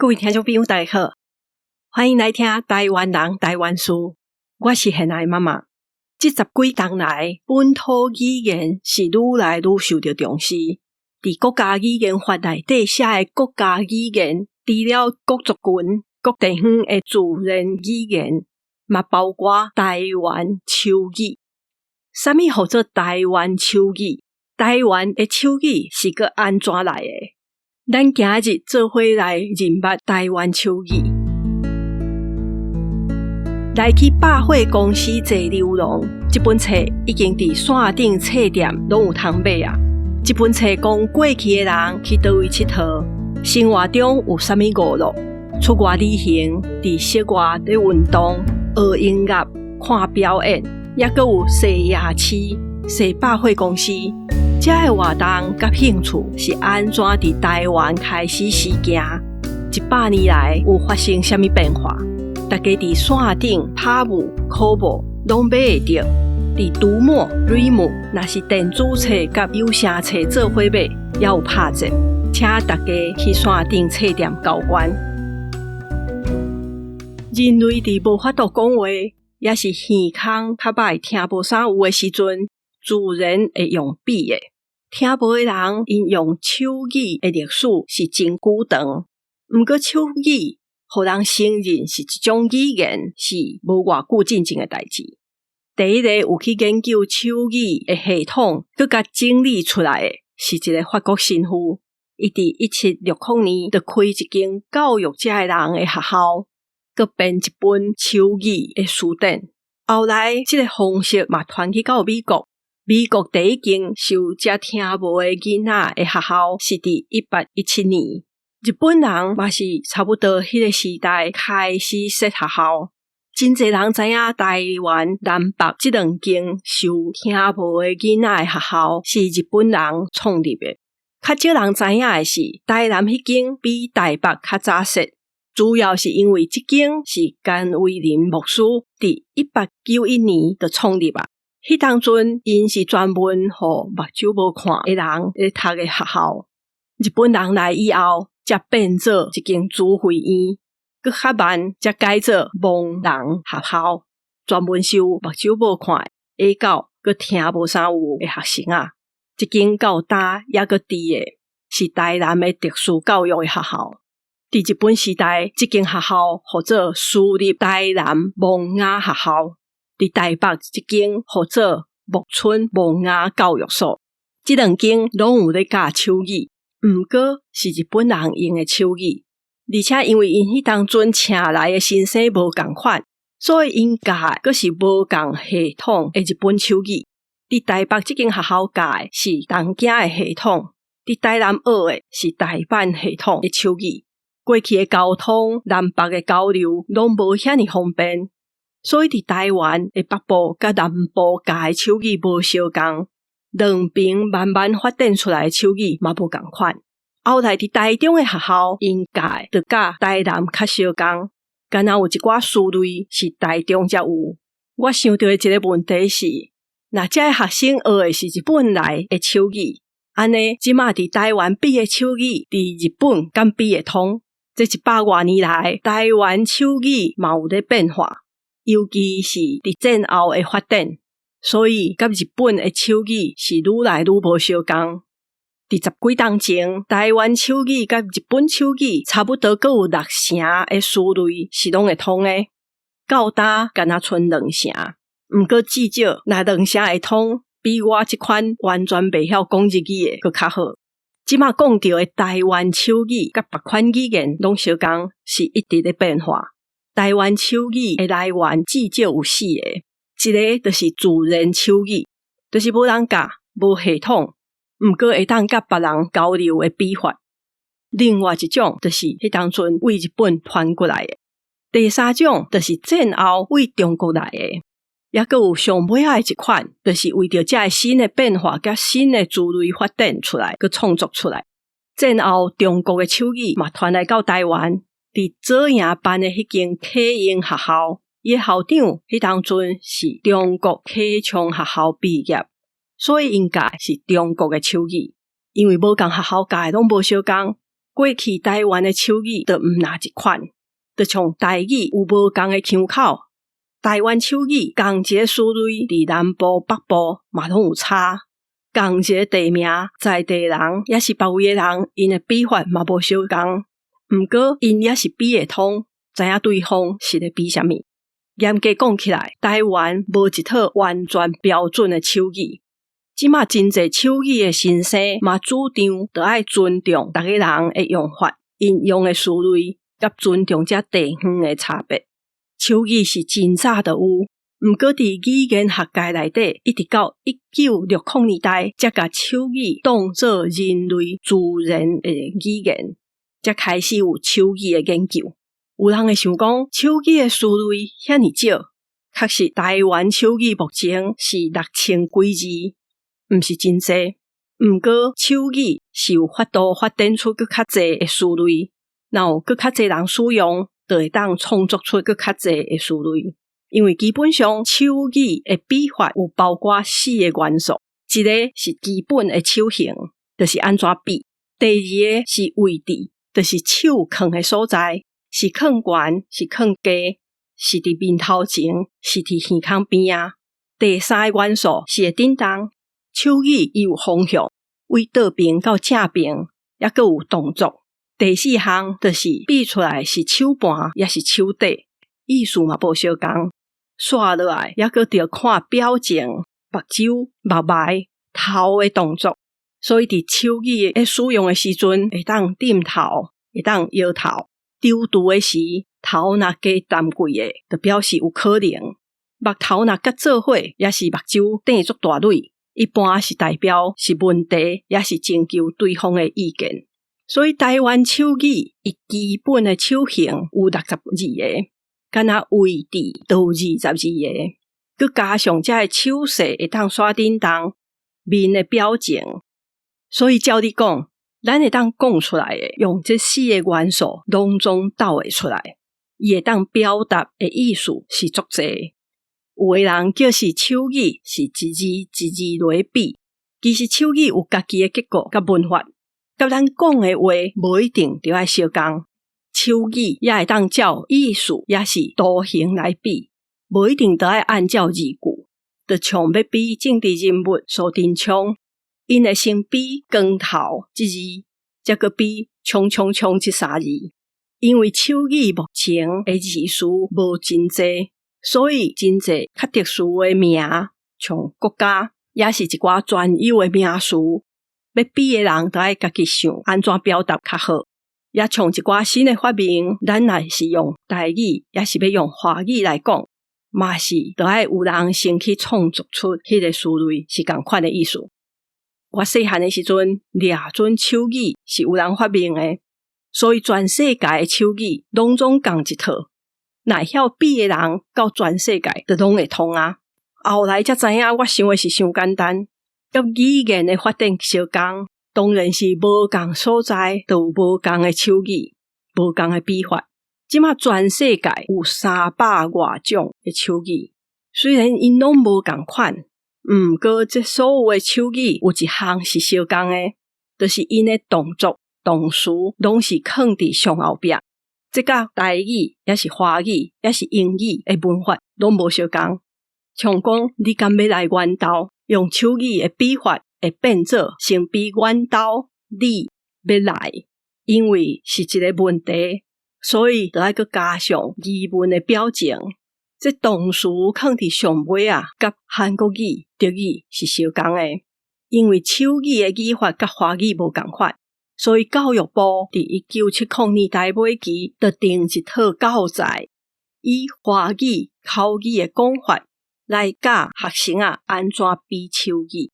各位聽眾朋友，大家好，歡迎來聽台灣人台灣事。我是現愛媽媽。這十幾冬來，本土語言是愈來愈受著重視。佇國家語言法內底寫的國家語言，除了各族群、各地方的自然語言，嘛包括台灣手語。啥物號做台灣手語？台灣的手語是閣按怎來的？咱今日做伙來認捌台灣手語。來去百貨公司坐溜廊，這本冊已經佇線頂冊店攏有通買啊。這本冊講過去的人去佗位𨑨迌，生活中有啥物娛樂，出外旅行，佇室外咧運動，學音樂，看表演，抑閣有踅夜市、踅百貨公司。這个活動佮興趣是按怎佇台灣開始實行？100年來有發生啥物變化？大家佇線頂拍舞、考舞攏買會著。佇讀墨、Readmoo，若是電子冊佮有聲冊做伙買，也有拍折。請大家去線頂冊店交關。人類佇無法度講話，抑是耳空較䆀聽無啥有的時陣，自然會用比的。聽無的人，𪜶用手語的歷史是真久長。毋過手語予人承認是一種語言，是無偌久進前的代誌。第一個有去研究手語的系統，閣共整理出來的，是一个法國神父。伊佇1760年就開一間教育遮的人的學校，閣編一本手語的辭典。後來，這个方式嘛傳去到美國。美國第一間收遮聽無的囡仔的學校是佇1817年。日本人嘛是差不多彼個時代開始設學校。真濟人知影台灣南北這兩間收聽無的囡仔的學校是日本人創立的。較少人知影的是，台南彼間比台北較早設，主要是因為這間是甘為霖牧師佇1891年就創立啊。彼當陣，𪜶是專門予目睭無看的人咧讀的學校。日本人來以後，才變做一間慈惠院，閣較慢才改做盲人學校，專門收目睭無看、會教閣聽無啥有的學生啊。這間到今猶閣佇的，是台南的特殊教育的學校。佇日本時代，這間學校號做私立台南盲啞學校。佇台北這間號做木村盲啞教育所，這兩間攏有咧教手語，毋過是日本人用的手語，而且因為𪜶彼當陣請來的先生無仝款，所以𪜶教的閣是無仝系統的日本手語。佇台北這間學校教的是東京的系統，佇台南學的是大阪系統的手語。過去的交通，南北的交流攏無遐爾方便。所以佇台灣的北部佮南部教的手語無相仝，兩邊慢慢發展出來的手語嘛無仝款。後來佇台中的學校，𪜶教的就佮台南較相仝，敢若有一寡詞類是台中才有。我想著的一个問題是，若遮的學生學的是日本來的手語，按呢這馬佇台灣比的手語，佇日本敢比會通？這100外年來，台灣手語嘛有咧變化。尤其是佇戰後的發展，所以佮日本的手語是愈來愈無相仝。佇十幾冬前，台灣手語佮日本手語差不多閣有六成的詞類是攏會通的，到今敢若賰兩成。毋過至少若兩成會通，比我這款完全袂曉講日語的閣較好。這馬講著的台灣手語佮別款語言攏相仝，是一直咧變化。台灣手語的來源至少有四个，一个就是自然手語，就是無人教、無系統，毋過會當佮別人交流的比法。另外一種就是彼當陣對日本傳過來的。第三種就是戰後對中國來的。抑閣有上尾仔的一款，就是為著這个新的變化佮新的詞類發展出來，閣創作出來。戰後中國的手語嘛傳來到台灣。佇左營辦的彼間啟英學校，伊的校長彼當陣是中國啟聰學校畢業，所以𪜶教的是中國的手語。因為無仝學校教的攏無相仝，過去台灣的手語就毋若一款，就像台語有無仝的腔口，台灣手語仝一个詞類，佇南部北部嘛攏有差。仝一个地名，在地人抑是別位的人，𪜶的比法嘛無相仝。毋過𪜶也是比會通，知影對方是咧比啥物。嚴格講起來，台灣無一套完全標準的手語。這馬真濟手語的先生嘛主張，著愛尊重逐个人的用法、𪜶用的詞類，佮尊重這地方的差別。手語是真早就有，毋過佇語言學界內底，一直到1960年代，才共手語當做人類自然的語言，才開始有手語的研究。有人會想講，手語的詞類遐爾少，確實台灣手語目前是6000幾字，毋是真濟。毋過手語是有法度發展出閣較濟的詞類，若有閣較濟人使用，就會當創作出閣較濟的詞類。因為基本上手語的比法有包括四个元素，一個是基本的手型，就是按怎比；第二个是位置，就是手囥的所在，是囥懸，是囥低，是佇面頭前，是佇耳孔邊仔。第三个元素是會振動，手語伊有方向，對倒爿到正爿，抑閣有動作。第四項就是比出來是手盤抑是手底，意思嘛無相仝。紲落來，抑閣著看表情、目睭、目眉、頭的動作。所以佇手語咧使用的時陣，會當點頭，會當搖頭。躊躇的時，頭若加澹幾下，就表示有可能。目頭若佮做伙，抑是目睭瞪足大蕊，一般是代表是問題，抑是徵求對方的意見。所以台灣手語伊基本的手型有62個，敢若位置都有22個，閣加上這个手勢會當煞振動，面的表情。所以照理講，咱會當講出來的，用這四个元素攏總鬥會出來，伊會當表達的意思是足濟。有的人叫是手語是一字一字來比，其實手語有家己的結構佮文法，佮咱講的話無一定著愛相仝。手語也會當照意思，抑是圖形來比，無一定著愛按照字句。就像欲比政治人物蘇貞昌，𪜶會先比光頭這字，才閣比衝衝衝這三字。因為手語目前的字詞無真濟，所以真濟較特殊的名，像國家，抑是一寡專有的名詞，欲比的人著愛家己想按怎表達較好。抑像一寡新的發明，咱若是用台語，抑是欲用華語來講，嘛是著愛有人先去創作出彼个詞類是仝款的意思。我細漢的時陣，掠準手語是有人發明的，所以全世界的手語攏總仝一套。若會曉比的人，到全世界就攏會通啊。後來才知影，我想的是傷簡單，佮語言的發展相仝，當然是無仝所在，就有無仝的手語，無仝的比法。這馬全世界有三百外種的手語，雖然𪜶攏無仝款，毋過這所有的手語有一項是相仝的，就是𪜶的動作、動詞攏是囥佇上後壁。這佮台語、抑是華語、抑是英語的文法攏無相仝。像講，你敢欲來阮兜？用手語的比法會變做先比阮兜，你欲來，因為是一个問題，所以著愛閣加上疑問的表情。這動詞囥佇上尾仔，佮韓國語、德語是相仝的。因為手語的語法佮華語無仝款，所以教育部佇1970年代尾期，就定一套教材，以華語口語的講法來教學生仔按怎比手語。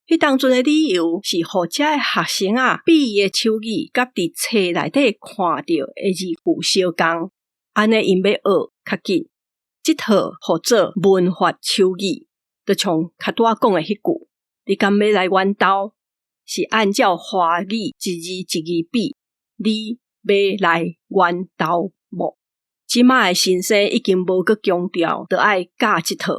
彼當陣的理由是，予這个學生仔比的手語，佮佇冊內底看著的字句相仝，按呢𪜶欲學較緊。這套號做文法手語，就像較拄仔講的彼句：你敢欲來阮兜？是按照華語一字一字比，你欲來阮兜無？這馬的先生已經無閣強調，著愛教這套，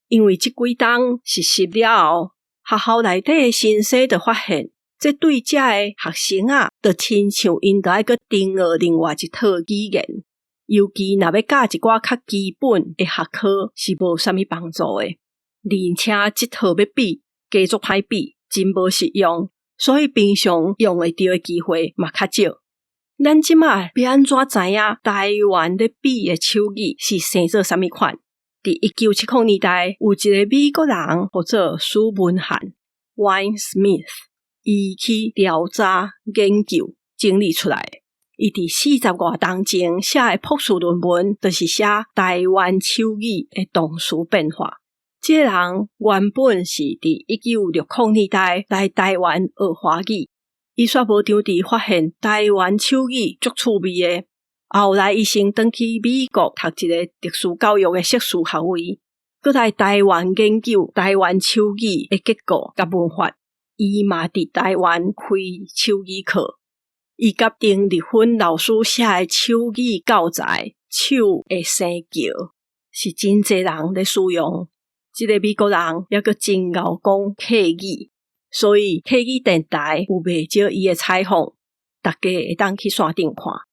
因為這幾冬實習了後，學校內底的先生就發現，這對遮个學生仔，就親像𪜶著愛閣重學另外一套語言。尤其若欲教一寡較基本的學科，是無啥物幫助的。而且這套欲比，加足歹比，真無實用，所以平常用會著的機會嘛較少。咱這馬欲按怎知影台灣咧比的手語是生做啥物款？佇1970年代，有一个美國人號做史文漢（Wayne Smith），伊去調查研究整理出來。伊佇40外冬前寫的博士論文，就是寫台灣手語的動詞變化。這个人原本是佇1960年代來台灣學華語，伊煞無當佇發現台灣手語足趣味的。後來伊先轉去美國讀一个特殊教育的碩士學位，閣來台灣研究台灣手語的結構佮文法。伊嘛佇台灣開手語課。伊佮丁麗芬老師寫的手語教材《手的生橋》是真濟人咧使用。這个美國人猶閣真𠢕講客語，所以客語電台有袂少伊的採訪，大家會當去線頂看。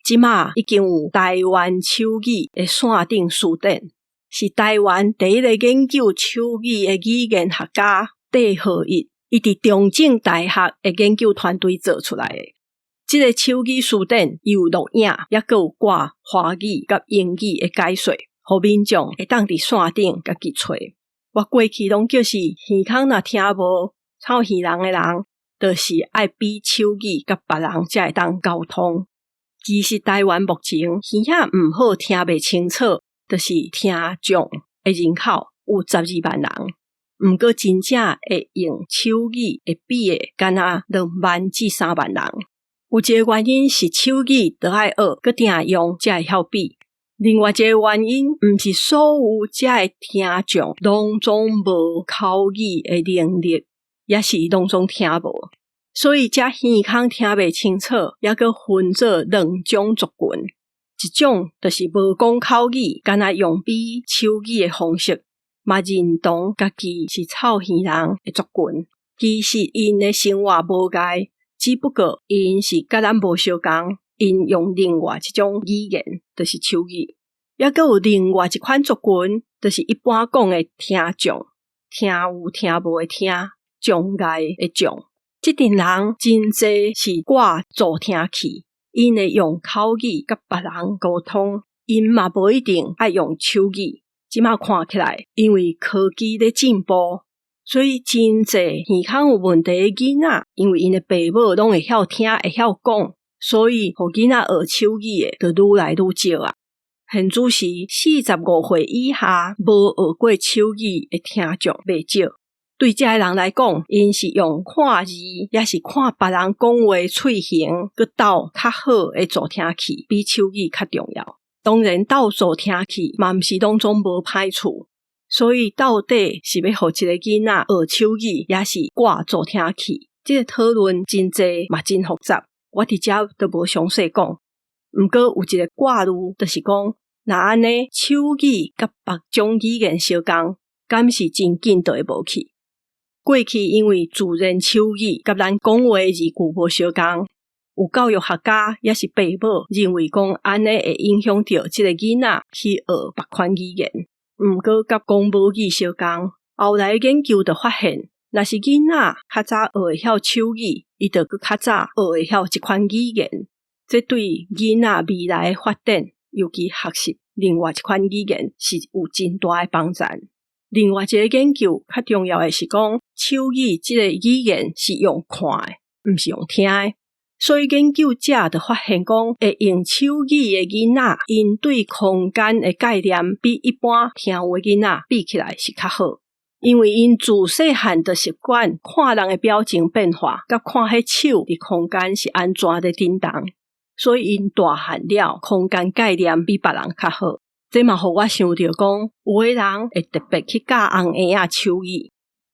這馬已經有台灣手語的線頂辭典，是台灣第一个研究手語的語言學家戴浩一，伊佇中正大學的研究團隊做出來的。這个手語辭典伊有錄影，猶閣有掛華語佮英語的解說，予民眾會當佇線頂家己揣。我過去攏叫是耳孔若聽無，臭耳聾的人，就是愛比手語佮別人才會當溝通。其實台灣目前耳仔毋好聽袂清楚，就是聽障的人口有12萬人。毋過真正會用手語會比的，干焦2萬至3萬人。有一个原因是手語著愛學，閣定用才會曉比。另外一个原因，毋是所有遮个聽障攏總無口語的能力，抑是攏總聽無。所以遮耳孔聽袂清楚，猶閣分做兩種族群。一種就是無講口語，干焦用比手語的方式，嘛認同家己是臭耳聾的族群。其實𪜶的生活無礙，只不過𪜶是佮咱無相仝，𪜶用另外一種語言，就是手語。猶閣有另外一款族群，就是一般講的聽障，聽有聽無的聽，障礙的障。這陣人真濟是掛助聽器，𪜶會用口語佮別人溝通，𪜶嘛無一定愛用手語。這馬看起來，因為科技咧進步，所以真濟耳孔有問題的囡仔，因為𪜶的爸母攏會曉聽會曉講，所以予囡仔學手語的就愈來愈少啊。現此時45歲以下無學過手語的聽眾袂少。對遮个人來講，𪜶是用看字，抑是看別人講話喙型，閣鬥較好的助聽器，比手語較重要。當然，鬥助聽器嘛毋是攏總無歹處。所以到底是欲予一个囡仔學手語，抑是掛助聽器？這个討論真濟嘛真複雜，我佇遮都無詳細講。毋過有一个掛慮，就是講，若按呢手語佮別種語言相仝，敢是真緊就會無去？過去因為自然手語佮咱講話字句無相仝，有教育學家抑是爸母認為講按呢會影響著這个囡仔去學別款語言。毋過佮講母語相仝，後來研究就發現，若是囡仔較早學會曉手語，伊就閣較早學會曉這款語言。這對囡仔未來的發展，尤其學習另外一款語言，是有真大的幫助。另外一个研究較重要的是講，手語這个語言是用看的，毋是用聽的。所以研究者就發現講，會用手語的囡仔，𪜶對空間的概念比一般聽有的囡仔比起來是較好。因為𪜶自細漢就習慣看人的表情變化，佮看彼手佇空間是按怎咧振動，所以𪜶大漢了空間概念比別人較好。這嘛予我想著講，有的人會特別去教紅嬰仔手語。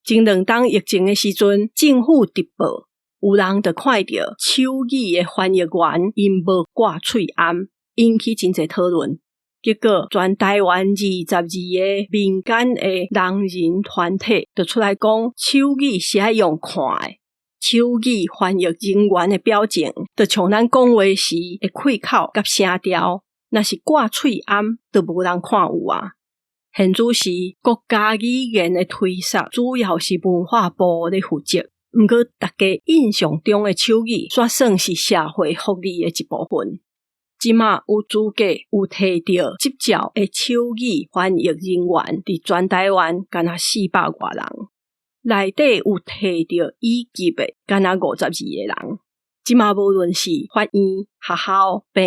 前兩冬疫情的時陣，政府直報有人就看著手語的翻譯員𪜶無掛喙罨，引起真濟討論。結果，全台灣22個民間的聾人團體就出來講，手語是愛用看的。手語翻譯人員的表情，就像咱講話時的氣口佮聲調，若是掛喙罨，就無人看有啊。現此時國家語言的推捒主要是文化部咧負責，毋過大家印象中的手語，煞算是社會福利的一部分。這馬有資格有提著執照的手語翻譯人員，佇全台灣敢若400外人，內底有提著乙級的，敢若52個人。這馬無論是法院、學校、病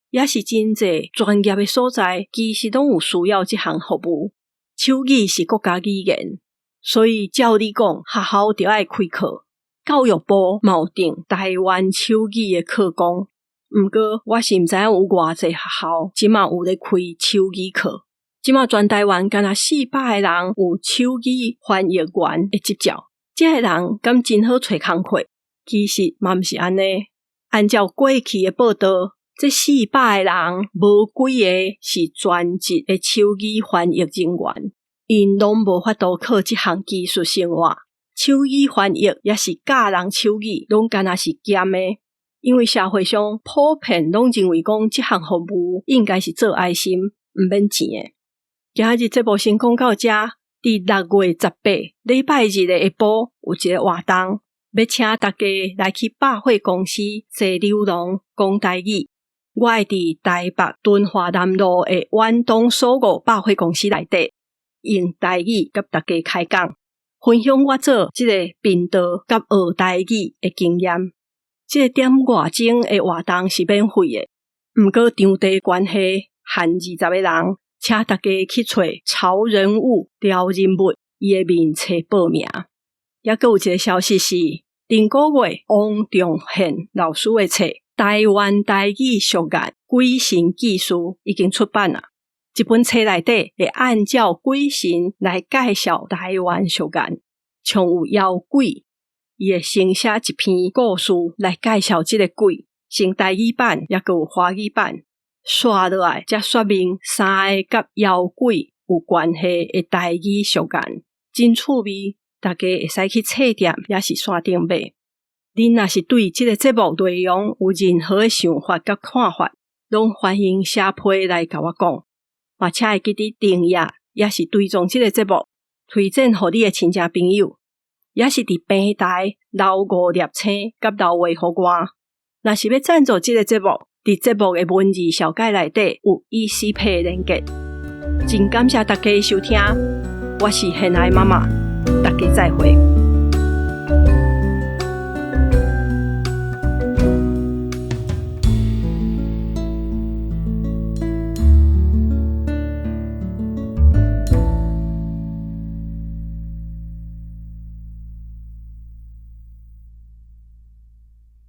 院，抑是真濟專業的所在，其實攏有需要這項服務。手語是國家語言，所以照理講，學校著愛開課。教育部嘛有定台灣手語的課綱。毋過，我是毋知影有偌濟學校這馬有咧開手語課。這馬全台灣敢若400個人有手語翻譯員的執照，這个人敢真好揣工課？其實嘛毋是按呢。按照過去的報道，這四百個人無幾個是專職的手語翻譯人員，𪜶攏無法度靠這項技術生活。手語翻譯抑是教人手語，攏敢若是兼的。因為社會上普遍攏認為講，這項服務應該是做愛心，毋免錢的。今仔日節目先講到遮，佇6月18禮拜日的下晡有一個活動，欲請大家來去百貨公司坐流廊講台語。我會佇台北敦化南路的遠東 SOGO 百貨公司內底，用台語佮大家開講，分享我做這個頻道佮學台語的經驗。這個點外鐘的活動是免費的，毋過場地關係限20個人，請大家去揣潮人物潮人物伊的面冊報名。猶閣有一個消息是，頂個月王仲憲老師的冊《台灣台語俗諺鬼神記事》已經出版啦。這本冊內底會按照鬼神來介紹台灣俗諺，像有妖鬼，伊會先寫一篇故事來介紹這個鬼，先台語版，猶閣有華語版。紲落來，才說明三个佮妖鬼有關係的台語俗諺，真趣味，大家會使去冊店，抑是線頂買。恁若是對這個節目內容有任何的想法佮看法，攏歡迎寫批來共我講。嘛，請會記得訂閱，抑是追蹤這個節目，推薦予你的親戚朋友，抑是佇平台留五粒星佮留話予我。若是欲贊助這個節目，佇節目的文字紹介內底有 ECPay 連結。真感謝大家收聽，我是現愛媽媽，大家再會。